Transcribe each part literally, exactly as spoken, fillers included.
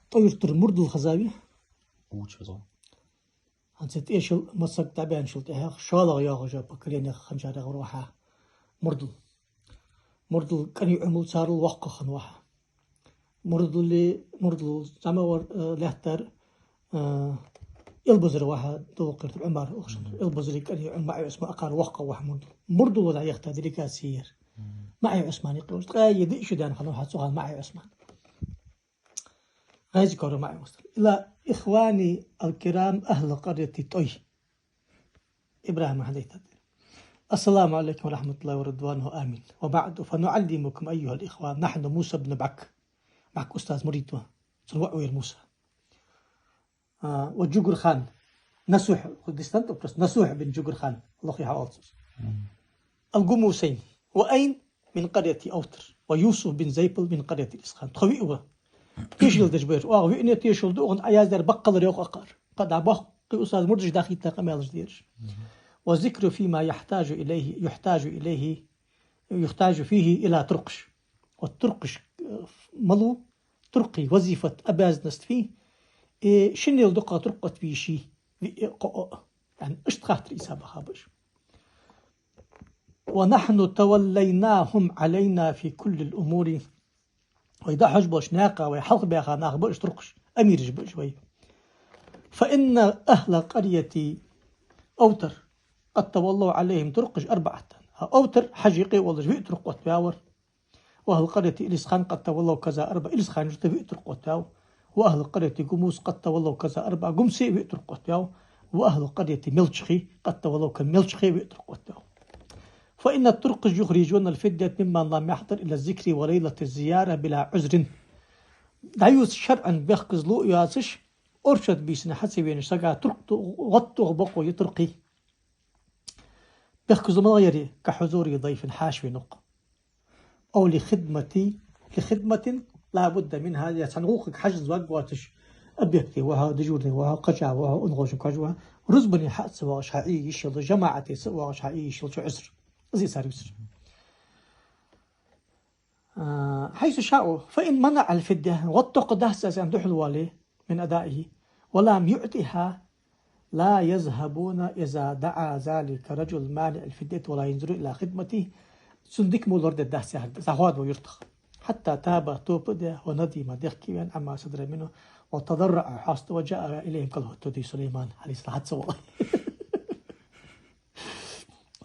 ТӀой-Юртара Мурдал хезавий? Уча хеза. ХӀанз тӀехьашка масса дӀабаьнначул тӀехьагӀа шоллагӀа йоагӀача поколенех хинначарех вар вахьа Мурдал. Мурдал кӀани Ӏомал царел воккха хинна вахьа. Мурдали, Мурдал зӀамагӀвар, э, лаьттар, э, Элбазара вахьа, Довлакъердара Ӏумар, охшан. Мгм. Элбазара кӀани Ӏо-, МаӀи Ӏусман акхар воккха вахьа Мурдал. Мурдала дӀаяхийта делегаци яр. Мгм. МаӀи Ӏусман юкъе, ткъаь диъ шу даьнна хиннав хьа цу хана МаӀи Ӏусман. ГӀаьзи кора МаӀи Ӏусман. إلى إخواني الكرام أهل قرية طي. ИбрахӀима хьадайтад. السلام عليكم ورحمة الله ورضوانه، آمين. وبعد، فنعلمكم أيها الإخوة، نحن موسى بن بعك. بعك устаз мурид ва. Цун воӀ вар Муса. А, ва Джугурхан. Насухь, ху дистант вопрос. Насухь бин Джугурхан. Лохи хьаалцус. Мгм. الجموسين، وأين؟ من قرية أوتر، ويوسف بن زيبل من قرية الإسخان. Тхо виъ ва. Тешал деш бар. Оаха виъне тешал ду, укхун Ӏаяздар баккхалар йоах акхар. Кхы дӀа боккхий устаз мурдаш дахийта къамаьлаш дераш. Мгм. والذكر فيما يحتاج إليه، يحتاج إليه، يحتاج فيه إلى طرقش. Вот طرقش, э, малув, туркхий вазифат, обязанность фий, э, шиннел дукха туркхот вий ший, ви-, э, кхо, о. ЯӀни, иштта хаттар Ӏийса баха баш. ونحن توليناهم علينا في كل الأمور. Вай дӀахьош болча наькъа, вай хьалха баьха нах ба уж туркхаш, амираш ба уж вай. فإن أهل قرية أوتر قد تولوا عليهم طرقش أربعة. ХӀа, Овтар Хьажий юкъе волаш виъ туркх оттаваьвар. وأهل قرية الإسخان قد تولوا كذا أربعة. Илисхан-Юрта виъ туркх оттаваьв. وأهل قرية جموس قد تولوا كذا أربعة. Гумсе виъ туркх оттаваьв. وأهل قرية ملجخي قد تولوا كذا. Мелчхе виъ туркх оттаваьв. فإن الطرقش يخرجون الفدية ممن لم يحضر إلى الذكر وليلة الزيارة بلا عذر. ДӀаювц шарӀан бехказло йоацаш, оршот бийсанна хьа ца венаш сага туркх-, гӀоттох бокъо я туркхий. Бехказло малагӀа яр, كحضور ضيف хьаьший венна воккха. أو لخدمة، لخدمة لا بد منها, е цхьан гӀулакхага хьажа вагӀа воацаш, объекте ва хьо, дежурный ва хьо, кхыча ва хьо, унахошка кхоачаш ва хьо, рузбане хьа а ца воагӀаш хьа Ӏе йиш йолаш, жамаӀате ца а воагӀаш хьа Ӏе йиш йолаш, цу Ӏузр. Из цар юсар. А, حيث شاءوا، فإن منع الفدية, гӀоттох дац аз аьнна духьалвале, من أدائه، ولم يعطها، لا يذهبون إذا دعا ذلك الرجل مانع الفدية ولا ينظرون إلى خدمته. Цунна дика мо лорадергдац яхар, из хьоадаву юртах. حتى تاب, тоба де, وندم, дехке ве, عما صدر منه، وتضرع, хьаста, وجاء إليهم, кӀалхаргда Сулейман, عليه السلام, хьа ца вале.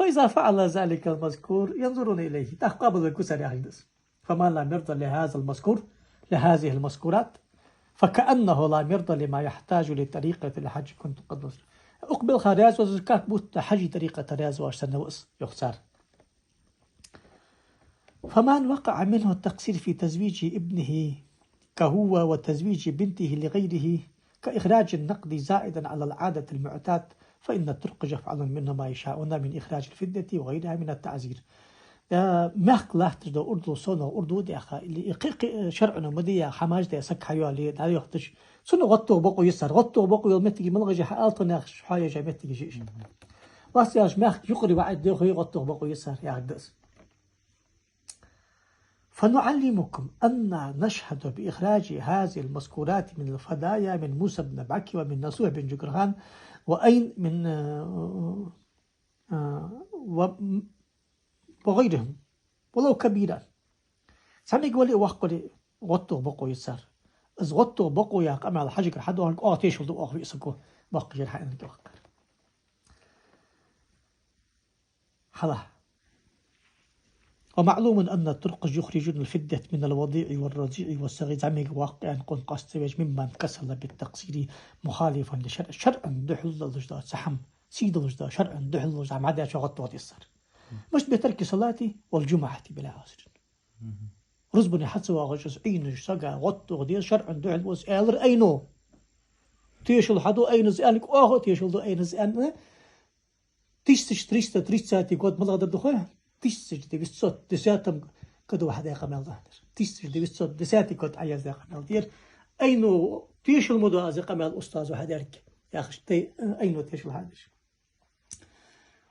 وإذا فعل ذلك المذكور ينظرون إليه. ТӀаккха къоабалвергва цар яхилга да из. فمن لم يرض لهذا المذكور، لهذه المذكورات، فكأنه لم يرض لما يحتاج لطريقة الحج كنت قد نصر. Укх балха раьза вац из, как будто Хьажий тӀарикъата раьза воацаш санна ва из, йоах цар. فمن وقع منه التقصير في تزويج ابنه كهو وتزويج بنته لغيره كإخراج النقد زائدا على العادة المعتاد، فإن التركش يفعلون منه ما يشاءون من إخراج الفدية وغيرها من التعزير. Э, мехка латташ дола урдал совнагӀа урдув а даьха, или и кхы-кхы шарӀо ма дий яха хӀамаш да, саг хьайоалае, дӀайохийташ. Цунна гӀоттох бокъо я цар. ГӀоттох бокъо йола моттигаш малагӀаш я хьаала тхона, яхаш, хьо ежа моттигаш я уж. Мгм. Лаьца яхаш мехка юкъара ваӀид дехе гӀоттох бокъо я цар, яхар да из. فنعلمكم أنا نشهد بإخراج هذه المذكورات من الفدايا من موسى بن بعكي ومن نصوح بن جكرخان وأين من، آه، آه، و-، وغيرهم ولو كبيرا. ЗӀамига вале а, воккха вале а, гӀоттох бокъо я цар. Из гӀоттох бокъо яха къамаьл Хьажийгара хьадоахалга, оаха тешал ду оаха виъ саго, боккхий жер хьаьннарг оаха кхар. Хьалха. ومعلوم أن التركش يخرجون الفدية من الوضيع والرضيع والصغير, зӀамига, воккха аьнна къонах къоаста ца веш, ممن كسل بالتقصير مخالفا للشرع, шарӀан духьал долаш дола цхьа хӀама, сий долаш дола, шарӀан духьал долаш дола хӀама дӀадаьчоа гӀоттох деза цар. مش بترك الصلاة والجمعة بلا عذر. Рузбане хьа ца воагӀаш из Ӏийнаш сага гӀоттох деза, шарӀан духьал ва из аьлар Ӏайно. Тешал хьаду Ӏайнас аьнна, оаха а тешал ду Ӏайнас аьнна, Тысяча триста тридцатый год малагӀа дар духой? Тысяча девятьсот десятом году хьадаь къамаьл да хьадар. Тысяча девятьсот десятый год Ӏаяздаь къамаьл да ер. Ӏайно тешал ма ду аз къамаьл устазо хьадаьрга, яхаш, тӀа Ӏайно тешал хьадеш.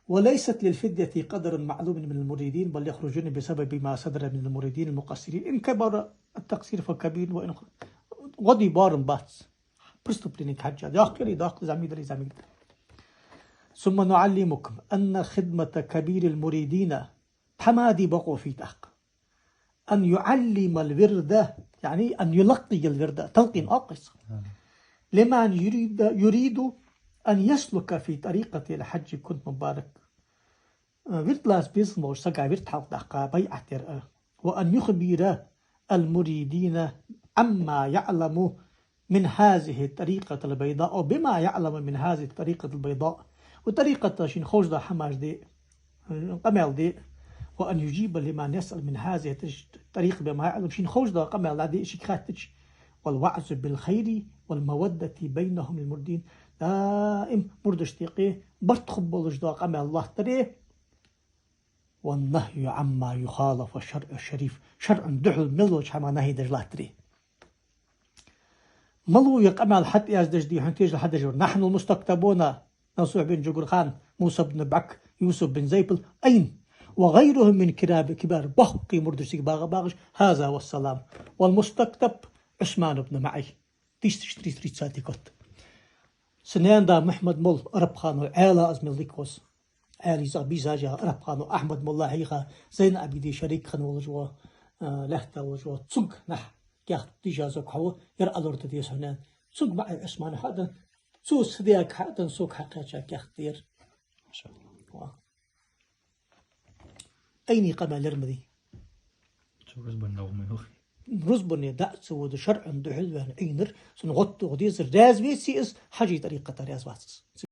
وليست للفدية قدر معلوم من المريدين، بل يخرجون بسبب ما صدر من المريدين المقصرين. إن كبر التقصير فكبير، وإن خ-، гӀо де боарам бац. Преступлени хьежжа, доккхий, доккхий, зӀамига дар, зӀамига дар. ثم نعلمكم أن خدمة كبير المريدين, тхьамади бокъо фуд тӀаккха. أن يعلم الورد, يعني أن يلقي الورد, талкъин оал-кх из. لمن يريد، يريد أن يسلك في طريقة الحاج كنت مبارك. Вирд лаца безам болча сага вирд хьалхадаккха байӀат дар. وأن يخبر المريدين عما يعلم من هذه الطريقة البيضاء، أو بما يعلم من هذه الطريقة البيضاء. Укх тӀарикъата шийна ховш дола хӀамаш де, къамаьл де. وأن يجيب لمن يسأل من هذه الطريقة بما يعلم, шийна ховш дола къамаьл дӀаде шийга хаьттача. والوعظ بالخير والمودة بينهم المريدين. Даим мурдашта юкъе барт хургболаш дола къамаьл латтаре. والنهي عما يخالف الشرع الشريف. ШарӀан духьал мел долча хӀамах нахьи деш латтаре. Малув ер къамаьл хьатӀаяздеш дий хьона, тешал хьадеш вар? نحن المستكتبون, Насухь бин Джугурхан, Муса бин Бак, Юсуф бин Зайпал, Ӏайна, وغيرهم من كبار، كبار, боккхий мурдаш цига багӀа багӀаш, هذا والسلام. والمستكتب عثمان بن معي. Тысяча триста тридцатый год. Са наьна да Мухьаммад-молла Арабханов, Ӏаьла из мел дика ва са. Ӏаьлий цӀагӀа бийсаш я Арабханов, Ахьмад-молла хьийха, Зайн-Ӏабидий шерик хинна волаш ва, а, лаьтта волаш ва. Цунга нах кехат дийша саг хьава, ер алар да деза хьона. Цунга МаӀай Ӏусмана хьаденна, цо са даьга хьаденна, сога хьакхаьча кехат да ер. Ва. Ӏайна къамаьл ер ма дий. Цу рузбане дӀа ма йоах. Рузбане дӀа ца вода, шарӀан духьал ваьнна Ӏийнар, цунна гӀоттадоха дезар, раьза веций из, Хьажий тӀарикъата раьза вац из.